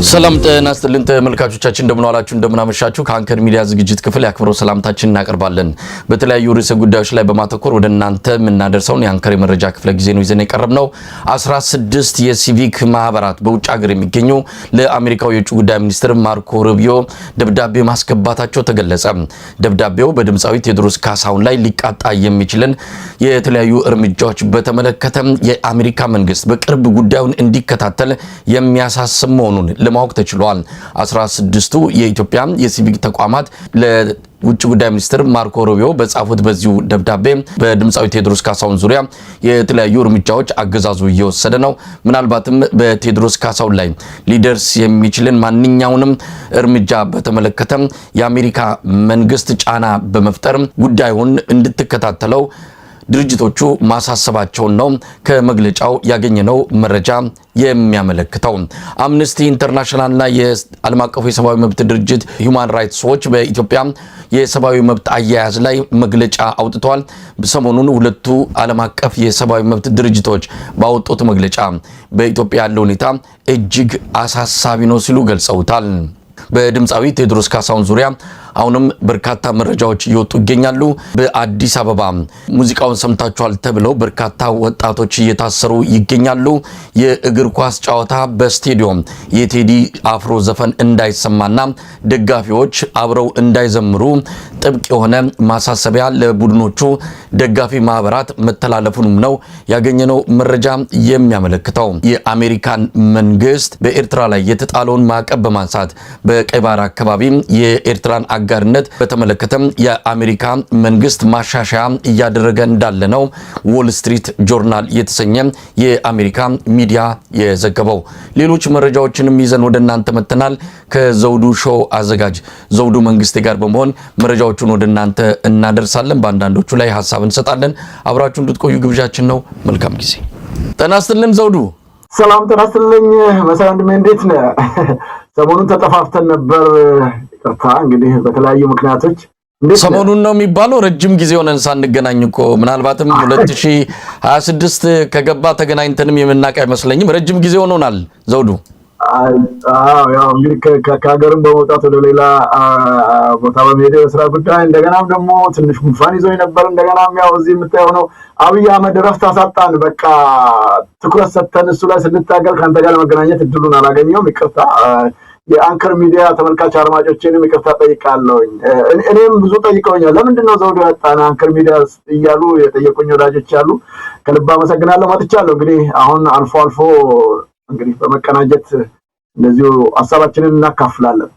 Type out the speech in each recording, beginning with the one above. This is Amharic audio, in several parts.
ሰላም ጤና ይስጥልን ተመልካቾቻችን፣ እንደምን ዋላችሁ፣ እንደምን አመሻችሁ። ከአንከር ሚዲያ ዝግጅት ክፍል የአክብሮት ሰላምታችን እናቀርባለን። በተለያዩ ርዕሰ ጉዳዮች ላይ በማተኮር ወደ እናንተ የምናደርሰውን የአንከር የመረጃ ክፍለ ጊዜ ነው ይዘን የቀረብነው። 16 የሲቪክ ማህበራት በውጭ ሀገር የሚገኙ ለአሜሪካው የውጭ ጉዳይ ሚኒስትር ማርኮ ሩቢዮ ደብዳቤ ማስገባታቸው ተገለጸ። ደብዳቤው በድምፃዊ ቴዎድሮስ ካሳሁን ላይ ሊቃጣ የሚችልን የተለያዩ እርምጃዎች በተመለከተ የአሜሪካ መንግስት በቅርብ ጉዳዩን እንዲከታተል የሚያሳስብ መሆኑን ለማወቅ ተችሏል። 16ቱ የኢትዮጵያ የሲቪክ ተቋማት ለውጭ ጉዳይ ሚኒስትር ማርኮ ሩቢዮ በጻፉት በዚሁ ደብዳቤ በድምፃዊ ቴዎድሮስ ካሳሁን ዙሪያ የተለያዩ እርምጃዎች አገዛዙ እየወሰደ ነው። ምናልባትም በቴዎድሮስ ካሳሁን ላይ ሊደርስ የሚችልን ማንኛውንም እርምጃ በተመለከተ የአሜሪካ መንግስት ጫና በመፍጠር ጉዳዩን እንድትከታተለው ድርጅቶቹ ማሳሰባቸውን ነው ከመግለጫው ያገኘነው መረጃ የሚያመለክተው። አምነስቲ ኢንተርናሽናልና የዓለም አቀፉ የሰብአዊ መብት ድርጅት ሂውማን ራይትስ ዎች በኢትዮጵያ የሰብአዊ መብት አያያዝ ላይ መግለጫ አውጥተዋል። ሰሞኑን ሁለቱ ዓለም አቀፍ የሰብአዊ መብት ድርጅቶች ባወጡት መግለጫ በኢትዮጵያ ያለው ሁኔታ እጅግ አሳሳቢ ነው ሲሉ ገልጸውታል። በድምፃዊ ቴዎድሮስ ካሳሁን ዙሪያ አሁንም በርካታ መረጃዎች እየወጡ ይገኛሉ። በአዲስ አበባ ሙዚቃውን ሰምታችኋል ተብለው በርካታ ወጣቶች እየታሰሩ ይገኛሉ። የእግር ኳስ ጨዋታ በስቴዲዮም የቴዲ አፍሮ ዘፈን እንዳይሰማና ደጋፊዎች አብረው እንዳይዘምሩ ጥብቅ የሆነ ማሳሰቢያ ለቡድኖቹ ደጋፊ ማህበራት መተላለፉንም ነው ያገኘነው መረጃ የሚያመለክተው። የአሜሪካን መንግስት በኤርትራ ላይ የተጣለውን ማዕቀብ በማንሳት በቀይ ባህር አካባቢ የኤርትራን አጋርነት በተመለከተም የአሜሪካ መንግስት ማሻሻያ እያደረገ እንዳለ ነው ዎል ስትሪት ጆርናል የተሰኘ የአሜሪካ ሚዲያ የዘገበው። ሌሎች መረጃዎችንም ይዘን ወደ እናንተ መጥተናል። ከዘውዱ ሾው አዘጋጅ ዘውዱ መንግስቴ ጋር በመሆን መረጃዎቹን ወደ እናንተ እናደርሳለን። በአንዳንዶቹ ላይ ሀሳብ እንሰጣለን። አብራችሁ እንድትቆዩ ግብዣችን ነው። መልካም ጊዜ። ጤና ይስጥልን ዘውዱ። ሰላም ጤና ይስጥልኝ መሳይ ወንድሜ፣ እንዴት ነህ? ሰሞኑን ተጠፋፍተን ነበር። ይቅርታ እንግዲህ በተለያዩ ምክንያቶች። ሰሞኑን ነው የሚባለው፣ ረጅም ጊዜ ሆነን ሳንገናኝ እኮ። ምናልባትም 2026 ከገባ ተገናኝተንም የምናውቅ አይመስለኝም። ረጅም ጊዜ ሆኖናል ዘውዱ። ያው እንግዲህ ከሀገርም በመውጣት ወደ ሌላ ቦታ በመሄድ የስራ ጉዳይ፣ እንደገናም ደግሞ ትንሽ ጉንፋን ይዞኝ ነበር። እንደገናም ያው እዚህ የምታየው ነው። አብይ አህመድ እረፍት አሳጣን። በቃ ትኩረት ሰጥተን እሱ ላይ ስንታገል ከአንተ ጋር ለመገናኘት እድሉን አላገኘውም። ይቅርታ። የአንከር ሚዲያ ተመልካች አድማጮቼንም ይቅርታ ጠይቃለሁኝ። እኔም ብዙ ጠይቀውኛል። ለምንድን ነው ዘውዱ ያጣን አንከር ሚዲያ እያሉ የጠየቁኝ ወዳጆች ያሉ፣ ከልብ አመሰግናለሁ። መጥቻለሁ። እንግዲህ አሁን አልፎ አልፎ እንግዲህ በመቀናጀት እንደዚሁ ሀሳባችንን እናካፍላለን።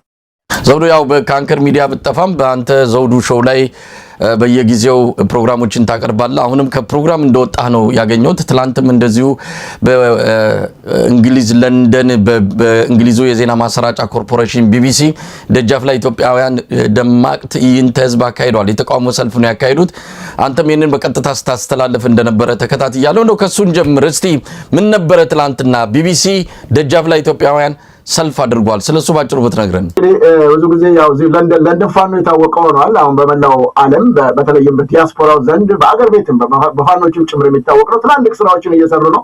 ዘውዱ፣ ያው ከአንከር ሚዲያ ብጠፋም በአንተ ዘውዱ ሾው ላይ በየጊዜው ፕሮግራሞችን ታቀርባለህ። አሁንም ከፕሮግራም እንደወጣህ ነው ያገኘሁት። ትላንትም እንደዚሁ በእንግሊዝ ለንደን በእንግሊዙ የዜና ማሰራጫ ኮርፖሬሽን ቢቢሲ ደጃፍ ላይ ኢትዮጵያውያን ደማቅ ትዕይንተ ህዝብ አካሂደዋል። የተቃውሞ ሰልፍ ነው ያካሄዱት። አንተም ይህንን በቀጥታ ስታስተላልፍ እንደነበረ ተከታትያለሁ። እንደው ከእሱን ጀምር እስቲ። ምን ነበረ ትላንትና ቢቢሲ ደጃፍ ላይ ኢትዮጵያውያን ሰልፍ አድርጓል። ስለሱ ባጭሩ ብትነግረን። ብዙ ጊዜ ያው እዚህ ለንደን ፋኖ የታወቀ ሆኗል። አሁን በመላው ዓለም በተለይም በዲያስፖራው ዘንድ፣ በአገር ቤትም በፋኖችም ጭምር የሚታወቅ ነው። ትላልቅ ስራዎችን እየሰሩ ነው።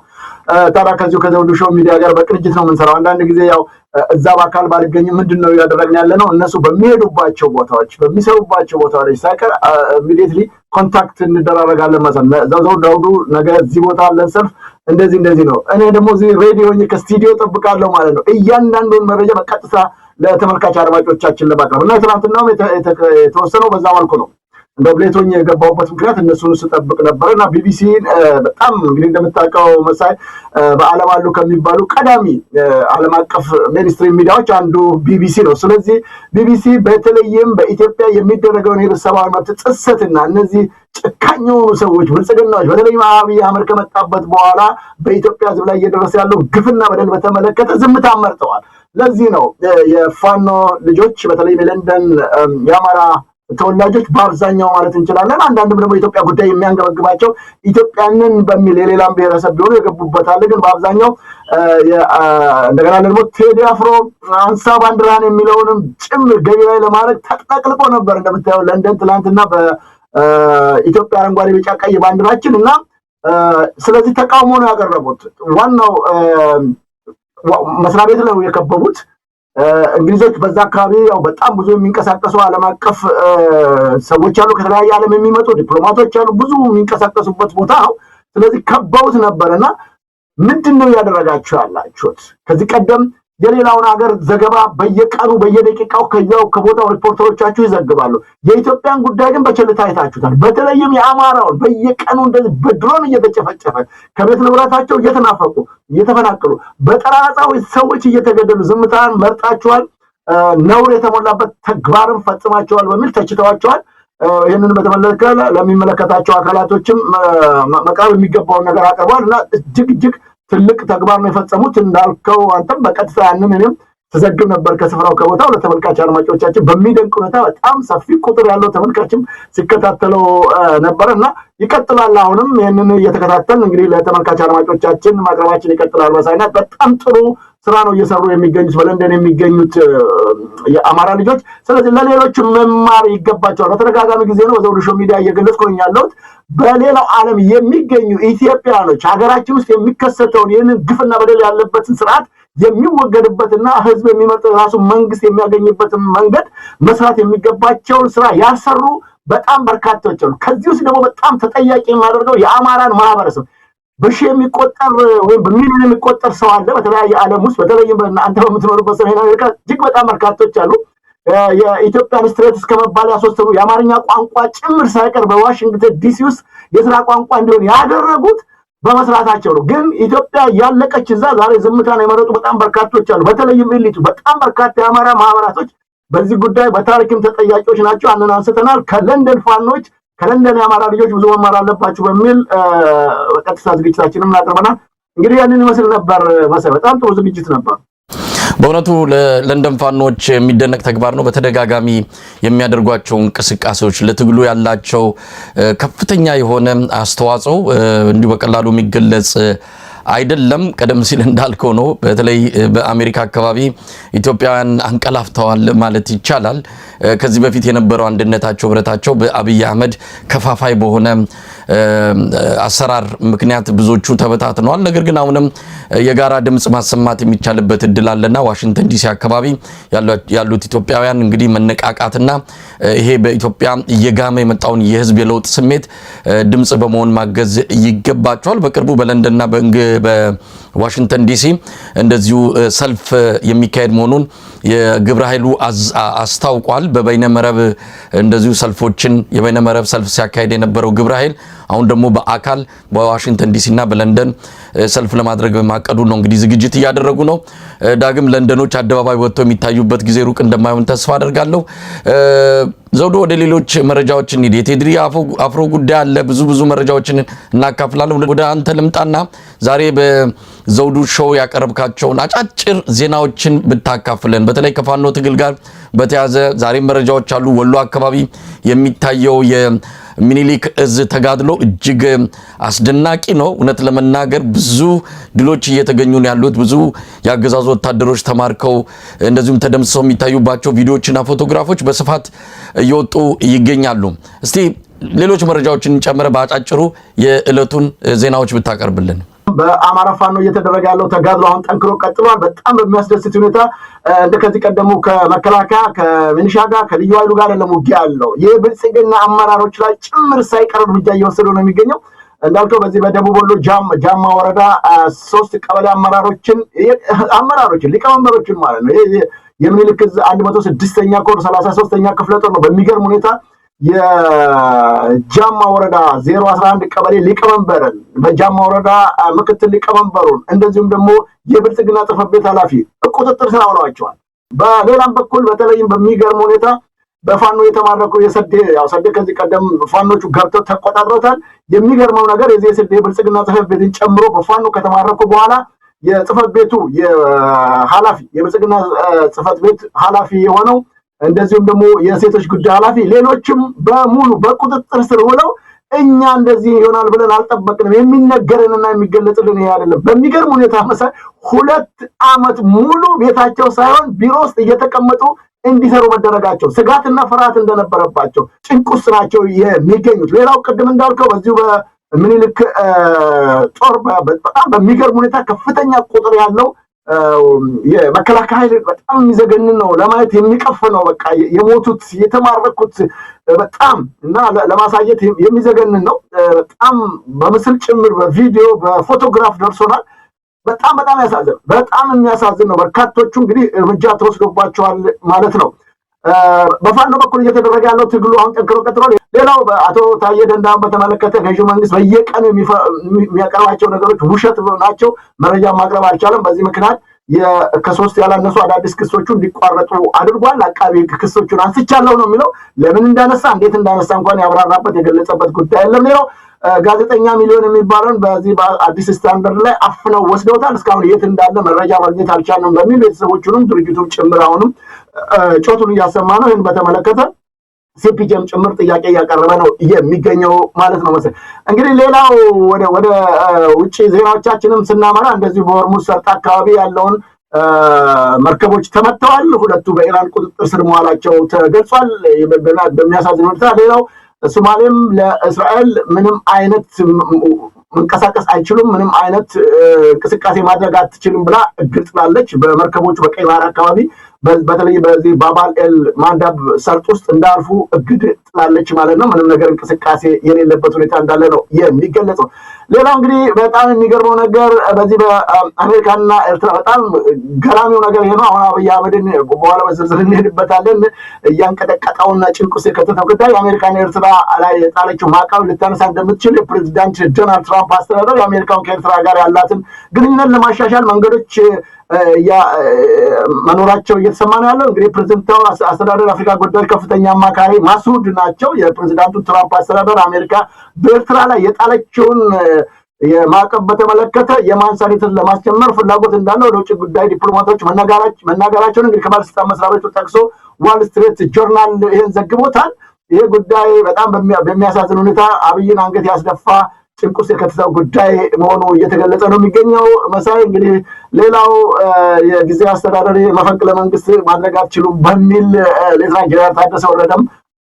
ታዲያ ከዚሁ ከዘውዱ ሾው ሚዲያ ጋር በቅንጅት ነው የምንሰራው። አንዳንድ ጊዜ ያው እዛ በአካል ባልገኝም ምንድን ነው እያደረግን ያለ ነው፣ እነሱ በሚሄዱባቸው ቦታዎች፣ በሚሰሩባቸው ቦታዎች ሳይቀር immediately contact እንደራረጋለን። መሰል ዘውዱ ነገ እዚህ ቦታ አለን ሰልፍ፣ እንደዚህ እንደዚህ ነው። እኔ ደግሞ እዚህ ready ሆኜ ከስቱዲዮ ጠብቃለሁ ማለት ነው። እያንዳንዱን መረጃ በቀጥታ ለተመልካች አድማጮቻችን ለማቅረብ። እና ትናንትናውም የተወሰነው በዛ መልኩ ነው። እንደው late ሆኜ የገባሁበት ምክንያት እነሱን ስጠብቅ ነበር። እና ቢቢሲን በጣም እንግዲህ እንደምታውቀው መሳይ፣ በዓለም አሉ ከሚባሉ ቀዳሚ ዓለም አቀፍ mainstream ሚዲያዎች አንዱ ቢቢሲ ነው። ስለዚህ ቢቢሲ በተለይም በኢትዮጵያ የሚደረገውን የሰብአዊ መብት ጥሰትና እነዚህ ጨካኝ የሆኑ ሰዎች፣ ብልጽግናዎች፣ በተለይም አብይ አህመድ ከመጣበት በኋላ በኢትዮጵያ ሕዝብ ላይ እየደረሰ ያለው ግፍና በደል በተመለከተ ዝምታ መርጠዋል። ለዚህ ነው የፋኖ ልጆች፣ በተለይም የለንደን የአማራ ተወላጆች በአብዛኛው ማለት እንችላለን። አንዳንድም ደግሞ የኢትዮጵያ ጉዳይ የሚያንገበግባቸው ኢትዮጵያንን በሚል የሌላም ብሔረሰብ ቢሆኑ የገቡበታል። ግን በአብዛኛው እንደገና ደግሞ ቴዲ አፍሮ አንሳ ባንዲራን የሚለውንም ጭምር ገቢራዊ ለማድረግ ተጥለቅልቆ ነበር። እንደምታየው ለንደን ትላንትና በኢትዮጵያ አረንጓዴ፣ ቢጫ፣ ቀይ ባንዲራችን። እና ስለዚህ ተቃውሞ ነው ያቀረቡት። ዋናው መስሪያ ቤት ነው የከበቡት። እንግሊዞች በዛ አካባቢ ያው በጣም ብዙ የሚንቀሳቀሱ ዓለም አቀፍ ሰዎች አሉ፣ ከተለያየ ዓለም የሚመጡ ዲፕሎማቶች አሉ፣ ብዙ የሚንቀሳቀሱበት ቦታ ነው። ስለዚህ ከበውት ነበር እና ምንድን ነው እያደረጋችሁ ያላችሁት? ከዚህ ቀደም የሌላውን ሀገር ዘገባ በየቀኑ በየደቂቃው ከያው ከቦታው ሪፖርተሮቻችሁ ይዘግባሉ። የኢትዮጵያን ጉዳይ ግን በቸልታ አይታችሁታል። በተለይም የአማራውን በየቀኑ እንደዚህ በድሮን እየተጨፈጨፈ፣ ከቤት ንብረታቸው እየተናፈቁ እየተፈናቀሉ፣ በጠራራ ፀሐይ ሰዎች እየተገደሉ ዝምታን መርጣችኋል፣ ነውር የተሞላበት ተግባርን ፈጽማቸዋል በሚል ተችተዋቸዋል። ይህንን በተመለከተ ለሚመለከታቸው አካላቶችም መቅረብ የሚገባውን ነገር አቅርበዋል እና እጅግ እጅግ ትልቅ ተግባር ነው የፈጸሙት። እንዳልከው አንተም በቀጥታ ያንን እኔም ስዘግብ ነበር ከስፍራው ከቦታው ለተመልካች አድማጮቻችን። በሚደንቅ ሁኔታ በጣም ሰፊ ቁጥር ያለው ተመልካችም ሲከታተለው ነበረ እና ይቀጥላል። አሁንም ይህንን እየተከታተልን እንግዲህ ለተመልካች አድማጮቻችን ማቅረባችን ይቀጥላል። መሳይና በጣም ጥሩ ስራ ነው እየሰሩ የሚገኙት በለንደን የሚገኙት የአማራ ልጆች። ስለዚህ ለሌሎች መማር ይገባቸዋል። በተደጋጋሚ ጊዜ ነው በዘውዱ ሾው ሚዲያ እየገለጽኩ ነው ያለሁት። በሌላው ዓለም የሚገኙ ኢትዮጵያኖች ሀገራችን ውስጥ የሚከሰተውን ይህንን ግፍና በደል ያለበትን ስርዓት የሚወገድበትና ህዝብ የሚመርጠው የራሱ መንግስት የሚያገኝበትን መንገድ መስራት የሚገባቸውን ስራ ያልሰሩ በጣም በርካታዎች አሉ። ከዚህ ውስጥ ደግሞ በጣም ተጠያቂ የማደርገው የአማራን ማህበረሰብ፣ በሺህ የሚቆጠር ወይም በሚሊዮን የሚቆጠር ሰው አለ በተለያየ ዓለም ውስጥ፣ በተለይም አንተ በምትኖርበት ሰሜን አሜሪካ እጅግ በጣም በርካቶች አሉ። የ Ethiopian Street እስከ መባል ያስወሰኑ፣ የአማርኛ ቋንቋ ጭምር ሳይቀር በዋሽንግተን ዲሲ ውስጥ የስራ ቋንቋ እንዲሆን ያደረጉት በመስራታቸው ነው። ግን ኢትዮጵያ ያለቀች እዛ ዛሬ ዝምታን የመረጡ በጣም በርካቶች አሉ። በተለይም elite ኡ፣ በጣም በርካታ የአማራ ማህበራቶች በዚህ ጉዳይ በታሪክም ተጠያቂዎች ናቸው። ያንን አንስተናል። ከለንደን ፋኖች፣ ከለንደን የአማራ ልጆች ብዙ መማር አለባችሁ በሚል በቀጥታ ዝግጅታችንም አቅርበናል። እንግዲህ ያንን ይመስል ነበር መሳይ። በጣም ጥሩ ዝግጅት ነበር። በእውነቱ ለለንደን ፋኖች የሚደነቅ ተግባር ነው። በተደጋጋሚ የሚያደርጓቸው እንቅስቃሴዎች፣ ለትግሉ ያላቸው ከፍተኛ የሆነ አስተዋጽኦ እንዲሁ በቀላሉ የሚገለጽ አይደለም። ቀደም ሲል እንዳልከው ነው። በተለይ በአሜሪካ አካባቢ ኢትዮጵያውያን አንቀላፍተዋል ማለት ይቻላል። ከዚህ በፊት የነበረው አንድነታቸው፣ ህብረታቸው በአብይ አህመድ ከፋፋይ በሆነ አሰራር ምክንያት ብዙዎቹ ተበታትነዋል። ነገር ግን አሁንም የጋራ ድምፅ ማሰማት የሚቻልበት እድል አለና ዋሽንግተን ዲሲ አካባቢ ያሉት ኢትዮጵያውያን እንግዲህ መነቃቃትና ይሄ በኢትዮጵያ እየጋመ የመጣውን የህዝብ የለውጥ ስሜት ድምፅ በመሆን ማገዝ ይገባቸዋል። በቅርቡ በለንደንና በዋሽንግተን ዲሲ እንደዚሁ ሰልፍ የሚካሄድ መሆኑን የግብረ ኃይሉ አስታውቋል። በበይነ መረብ እንደዚሁ ሰልፎችን፣ የበይነ መረብ ሰልፍ ሲያካሄድ የነበረው ግብረ ኃይል አሁን ደግሞ በአካል በዋሽንግተን ዲሲ እና በለንደን ሰልፍ ለማድረግ በማቀዱ ነው፣ እንግዲህ ዝግጅት እያደረጉ ነው። ዳግም ለንደኖች አደባባይ ወጥተው የሚታዩበት ጊዜ ሩቅ እንደማይሆን ተስፋ አደርጋለሁ። ዘውዶ፣ ወደ ሌሎች መረጃዎች እንሂድ። የቴዲ አፍሮ ጉዳይ አለ። ብዙ ብዙ መረጃዎችን እናካፍላለን። ወደ አንተ ልምጣና ዛሬ በዘውዱ ሾው ያቀረብካቸውን አጫጭር ዜናዎችን ብታካፍለን። በተለይ ከፋኖ ትግል ጋር በተያዘ ዛሬ መረጃዎች አሉ። ወሎ አካባቢ የሚታየው የሚኒሊክ እዝ ተጋድሎ እጅግ አስደናቂ ነው። እውነት ለመናገር ብዙ ድሎች እየተገኙ ነው ያሉት። ብዙ የአገዛዙ ወታደሮች ተማርከው እንደዚሁም ተደምስሰው የሚታዩባቸው ቪዲዮዎችና ፎቶግራፎች በስፋት እየወጡ ይገኛሉ። እስቲ ሌሎች መረጃዎችን ጨምረ በአጫጭሩ የዕለቱን ዜናዎች ብታቀርብልን። በአማራ ፋኖ እየተደረገ ያለው ተጋድሎ አሁን ጠንክሮ ቀጥሏል። በጣም በሚያስደስት ሁኔታ እንደ ከዚህ ቀደሙ ከመከላከያ፣ ከሚሊሻ ጋር፣ ከልዩ ኃይሉ ጋር አይደለም ውጊያ ያለው፣ የብልጽግና አመራሮች ላይ ጭምር ሳይቀር እርምጃ እየወሰዱ ነው የሚገኘው። እንዳልከው በዚህ በደቡብ ወሎ ጃማ ወረዳ ሶስት ቀበሌ አመራሮችን፣ ሊቀመንበሮችን ማለት ነው። የምኒልክ ዕዝ 106ኛ ኮር 33ኛ ክፍለ ጦር ነው። በሚገርም ሁኔታ የጃማ ወረዳ 011 ቀበሌ ሊቀመንበርን፣ በጃማ ወረዳ ምክትል ሊቀመንበሩን፣ እንደዚሁም ደግሞ የብልጽግና ጽሕፈት ቤት ኃላፊ ቁጥጥር ስር አውለዋቸዋል። በሌላም በኩል በተለይም በሚገርም ሁኔታ በፋኖ የተማረኩ የሰዴ፣ ያው ሰዴ ከዚህ ቀደም ፋኖቹ ገብተው ተቆጣጥረውታል። የሚገርመው ነገር የዚህ የሰዴ የብልጽግና ጽሕፈት ቤትን ጨምሮ በፋኖ ከተማረኩ በኋላ የጽሕፈት ቤቱ ኃላፊ፣ የብልጽግና ጽሕፈት ቤት ኃላፊ የሆነው፣ እንደዚሁም ደግሞ የሴቶች ጉዳይ ኃላፊ፣ ሌሎችም በሙሉ በቁጥጥር ስር ውለው እኛ እንደዚህ ይሆናል ብለን አልጠበቅንም። የሚነገረንና የሚገለጽልን ይሄ አይደለም። በሚገርም ሁኔታ መሳይ 2 ዓመት ሙሉ ቤታቸው ሳይሆን ቢሮ ውስጥ እየተቀመጡ እንዲሰሩ መደረጋቸው፣ ስጋትና ፍርሃት እንደነበረባቸው፣ ጭንቅ ውስጥ ናቸው የሚገኙት። ሌላው ቅድም እንዳልከው በዚሁ በምኒልክ ጦር በጣም በሚገርም ሁኔታ ከፍተኛ ቁጥር ያለው የመከላከያ ኃይል በጣም የሚዘገንን ነው፣ ለማየት የሚቀፍ ነው። በቃ የሞቱት የተማረኩት በጣም እና ለማሳየት የሚዘገንን ነው። በጣም በምስል ጭምር በቪዲዮ በፎቶግራፍ ደርሶናል። በጣም በጣም ያሳዝን፣ በጣም የሚያሳዝን ነው። በርካቶቹ እንግዲህ እርምጃ ተወስዶባቸዋል ማለት ነው። በፋኖ በኩል እየተደረገ ያለው ትግሉ አሁን ጠንክሮ ቀጥሏል። ሌላው አቶ ታዬ ደንዳን በተመለከተ ገዢው መንግስት በየቀኑ የሚያቀርባቸው ነገሮች ውሸት ናቸው። መረጃ ማቅረብ አልቻለም። በዚህ ምክንያት ከ3 ያላነሱ አዳዲስ ክሶቹ እንዲቋረጡ አድርጓል። አቃቢ ሕግ ክሶቹን አንስቻለሁ ነው የሚለው። ለምን እንዳነሳ እንዴት እንዳነሳ እንኳን ያብራራበት የገለጸበት ጉዳይ የለም። ሌላው ጋዜጠኛ ሚሊዮን የሚባለውን በዚህ በአዲስ ስታንዳርድ ላይ አፍነው ወስደውታል። እስካሁን የት እንዳለ መረጃ ማግኘት አልቻልንም በሚል ቤተሰቦቹንም ድርጅቱም ጭምር አሁንም ጮቱን እያሰማ ነው። ይህን በተመለከተ ሲፒጄም ጭምር ጥያቄ እያቀረበ ነው የሚገኘው ማለት ነው። መሰለኝ እንግዲህ ሌላው ወደ ውጭ ዜናዎቻችንም ስናመራ እንደዚሁ በሆርሙዝ ሰርጥ አካባቢ ያለውን መርከቦች ተመተዋል። 2ቱ በኢራን ቁጥጥር ስር መዋላቸው ተገልጿል። በሚያሳዝን ሁኔታ ሌላው ሶማሌም ለእስራኤል ምንም አይነት መንቀሳቀስ አይችሉም፣ ምንም አይነት እንቅስቃሴ ማድረግ አትችልም ብላ እግድ ጥላለች። በመርከቦቹ በቀይ ባህር አካባቢ በተለይ በዚህ ባባል ኤል ማንዳብ ሰርጥ ውስጥ እንዳያልፉ እግድ ጥላለች ማለት ነው። ምንም ነገር እንቅስቃሴ የሌለበት ሁኔታ እንዳለ ነው የሚገለጸው። ሌላው እንግዲህ በጣም የሚገርመው ነገር በዚህ በአሜሪካና ኤርትራ በጣም ገራሚው ነገር ይሄ ነው። አሁን አብይ አህመድን በኋላ በዝርዝር እንሄድበታለን። እያንቀጠቀጠውና ጭንቅ ውስጥ የከተተው ጉዳይ የአሜሪካና ኤርትራ ላይ የጣለችው ማዕቀብ ልታነሳ እንደምትችል የፕሬዚዳንት ዶናልድ ትራምፕ አስተዳደር የአሜሪካውን ከኤርትራ ጋር ያላትን ግንኙነት ለማሻሻል መንገዶች መኖራቸው እየተሰማ ነው ያለው። እንግዲህ ፕሬዚዳንቱ አስተዳደር አፍሪካ ጉዳዮች ከፍተኛ አማካሪ ማሱድ ናቸው። የፕሬዚዳንቱ ትራምፕ አስተዳደር አሜሪካ በኤርትራ ላይ የጣለችውን የማዕቀብ በተመለከተ የማንሳት ለማስጀመር ፍላጎት እንዳለ ወደ ውጭ ጉዳይ ዲፕሎማቶች መናገራቸውን እንግዲህ ከባለስልጣን መስሪያ ቤቱ ጠቅሶ ዋል ስትሪት ጆርናል ይሄን ዘግቦታል። ይሄ ጉዳይ በጣም በሚያሳዝን ሁኔታ አብይን አንገት ያስደፋ ጭንቅ ውስጥ የከተተው ጉዳይ መሆኑ እየተገለጸ ነው የሚገኘው። መሳይ እንግዲህ ሌላው የጊዜያዊ አስተዳደር መፈንቅለ መንግስት ማድረግ አትችሉም በሚል ሌተናል ጀነራል ታደሰ ወረደም